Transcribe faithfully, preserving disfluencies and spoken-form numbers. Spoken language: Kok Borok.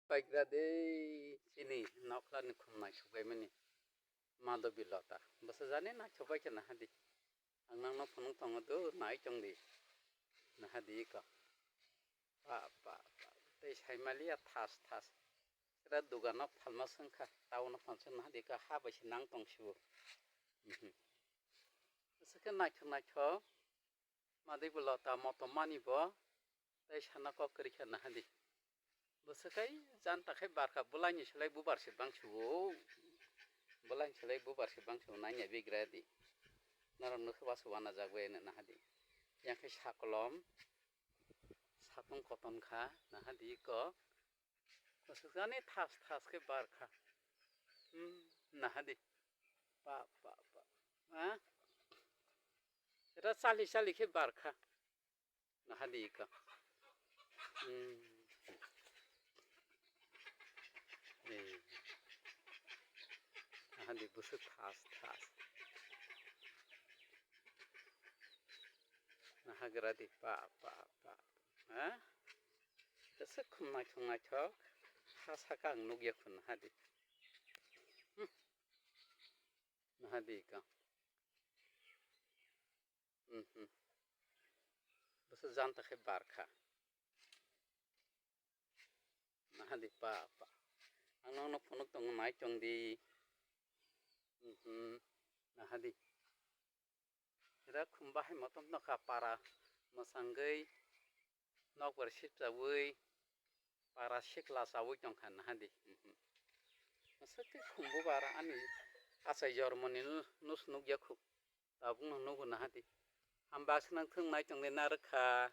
Paigra de chini nokla ni khum naithok bai mani. Madhabi Lota. Bwsajani naithok bai khe naha di. Ang nangno phunuk tongo do nai tong di. Naha di ko. Pa, pa, pa. Tei saimaliya thas, thas. Sira dugano phalma swngkha. Taono phalswk naha di ko ha bai se nang tong sibo. Mhm. Bwswk khe naithok, naithok. Madhabi Lota motom mani bo tei sana kok kwrwi kha naha di. Bwswk hai janta khai barkha bwlaini slai bubar se bangsu o. Bwlaini slai bubar se bangsu nanya bigra di. Norok nukhe wasu wanajak bai naha di. Yang khe sakolom satung koton kha naha di ko. Bwswk jani thas thas khe barkha. Hmm, naha di. Pa, pa, pa. Ha? Sira chali chali khe barkha. Naha di ko. Hmm. Eh. Naha di bwswk thas thas. Naha gra di pa, pa, pa. Ha? Bwswk khum naithok naithok. Ha saka ang nukya khun naha di. Hmm. Naha di ko. Mhm. Bwswk janta khe barkha. Naha di pa, pa. Ang nokno phunuk tongo nai tong di. Mhm. Naha di. Sira khum bahai motom nokha para mwsangwi nokbar sipchawi para sikla chawi tongkha naha di. Mhm. Aswk khe khum bubar ani achai jormoni nus nukya khu. Tabukno nugo naha di. Hamba swnang thwng nai tongdi narwkha.